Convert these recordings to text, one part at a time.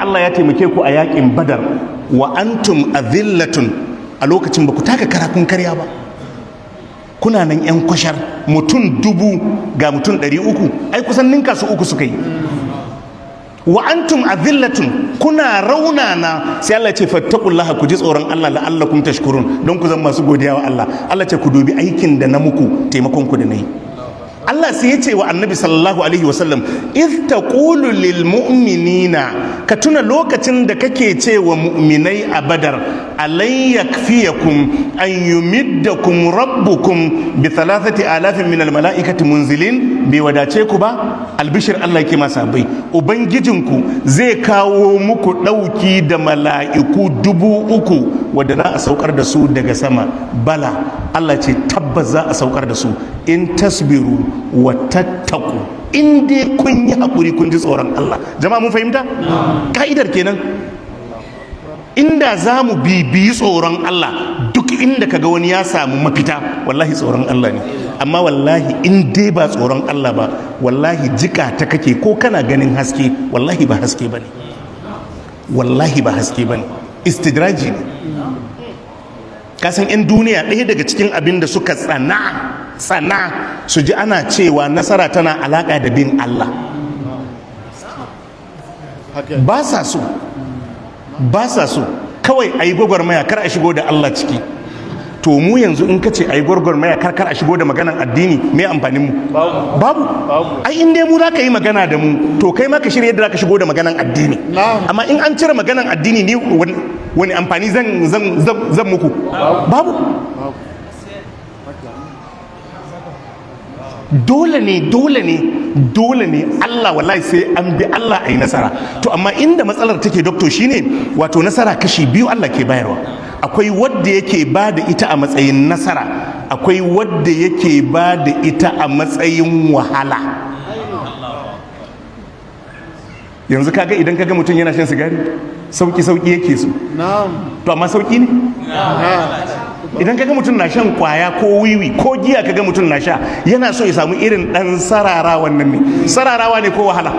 Allah ya taimake ku a yakin Badar, wa antum azillatun, a lokacin ba ku taka kara kun karya ba, kuna nan yan kwashar, mutum 1000 ga mutum 300, ai kusan ninka su uku suka yi. Wa antum azillatun, kuna raunana. Sai Allah ce fattaqullaha, ku ji tsoron Allah, la'allakum tashkurun, don ku zama masu godiya wa Allah. Allah ce ku dubi aikin da na muku, taimakon ku da nayi. Allah sai ya ce wa Annabi sallallahu alaihi wasallam, iz taqulu lil mu'minina, ka tuna lokacin da kake ce wa mu'minai a Badar, alan yakfiyakum an yumiddakum rabbukum bi 3000 min al mala'ikati munzilin. Bai wadace ku ba? Albishir Allah yake masa bai, ubangijinku zai kawo muku dauki da mala'iku 3000 wadda za a saukar da su daga sama. Bala, Allah ce tabbas za a saukar da su, in tasbiru wa tattaku, in dai kun yi haƙuri, kun ji tsoron Allah. Jama'a, mun fahimta? Ka'idar kenan. Inda za mu bibiyi tsoron Allah, duk inda kaga wani ya samu mafita, wallahi tsoron Allah ne. Amma wallahi in dai ba tsoron Allah ba, wallahi jika ta kake, ko kana ganin haske, wallahi ba haske ba ne, wallahi ba haske ba ne, istidraji ne. Kasan 'yan duniya, ɗaya daga cikin abin da suka tsana tsana su ji ana cewa nasara tana alaƙa da bin Allah. Ba sa so, ba sa so. Kawai a yi gwagwarmaya, kar a shigo da Allah ciki. To mu yanzu in ka ce a yi gwagwarmaya, kar a shigo da maganan addini, me amfanin mu? Babu. Ai in dai mu za ka yi magana da mu, to kai ma ka shirya yadda za ka shigo da maganan addini. Amma in an cire maganan addini, ni wani amfani zan muku? Babu. Dole ne, dole ne, dole ne. Allah, wallahi sai an bi Allah a yi nasara. To amma inda matsalar take, doctor, shine wato nasara kashi biyu Allah ke bayarwa. Akwai wadda yake ba da ita a matsayin nasara, akwai wadda yake ba da ita a matsayin wahala. Yanzu kaga idan kaga mutum yana shan sigari, sauki sauki yake so. To amma sauki ne? Idan kaga mutum na shan kwaya ko wiwi ko giya, kaga mutum na sha, yana so ya samu irin dan sarara wannan ne. Sararawa ne ko wahala?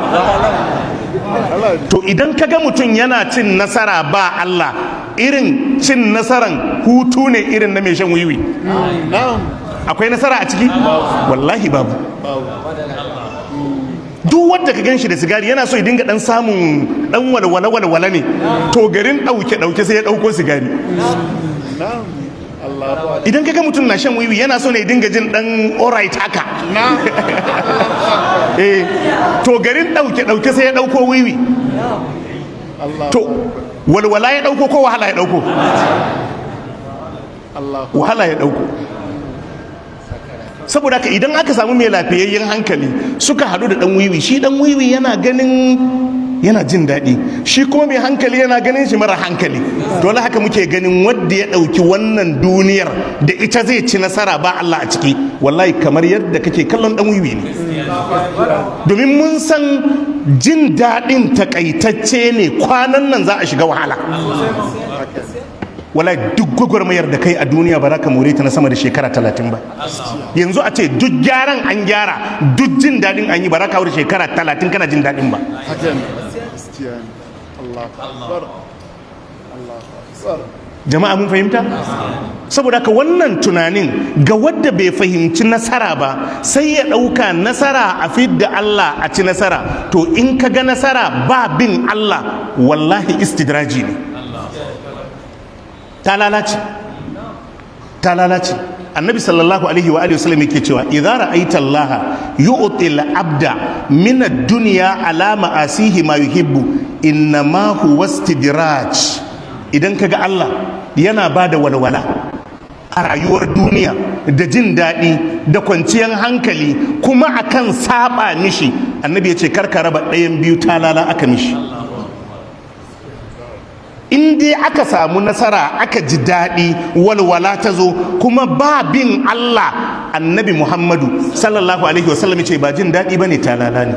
To idan kaga mutum yana cin nasara ba Allah, irin cin nasaran hutu ne irin na mai shan wiwi. Akwai nasara a ciki? Wallahi babu. Duk wanda ka ganshi da sigari, yana so ya dinga dan samun dan walwala walwala ne. To garin dauke dauke sai ya dauko sigari. Idan kaga mutum na shan wiwi, yana so ne ya dinga jin dan alright haka. Eh, to garin dauke dauke sai ya dauko wiwi. To walwala ya dauko ko wahala ya dauko? Wahala ya dauko. Saboda haka idan aka samu mai lafiyayyen hankali suka hadu da dan wiwi, shi dan wiwi yana ganin yana jin daɗi, shi kuma mai hankali yana ganin shi mara hankali. Dole haka muke ganin wadda ya ɗauki wannan duniyar da ita zai ci nasara ba Allah a ciki, wallahi kamar yadda kake kallon dan wiwi ne, domin mun san jin daɗin takaitacce ne, kwanan nan za a shiga wahala. Wallahi duk gwagwarmayar da kai a duniya, ba za ka more ta na sama da shekara 30 ba. Yanzu a ce duk gyaran an gyara, duk jin daɗin an yi, ba za ka haura shekara 30 kana jin daɗin ba. Allahu akbar. Allahu akbar. Jama'a, mun fahimta? Saboda haka wannan tunanin, ga wadda bai fahimci nasara ba, sai ya ɗauka nasara a fidda Allah a ci nasara. To in ka ga nasara ba bin Allah, wallahi istidraji ne, ta lalace, ta lalace. Annabi sallallahu alaihi wa alihi wasallam yake cewa, idza ra'aita Allah yu'ti al-abda min ad-dunya ala ma'asihi ma yuhibbu, innama huwa istidraj. Idan kaga Allah yana bada walwala a rayuwar duniya da jin daɗi da kwanciyar hankali, kuma akan saba mishi, annabi ya ce karka raba ɗayan biyu, talala aka mishi. In dai aka samu nasara, aka ji daɗi, walwala ta zo, kuma ba bin Allah, Annabi Muhammadu sallallahu alaihi wasallam ce ba jin daɗi ba ne, talala ne.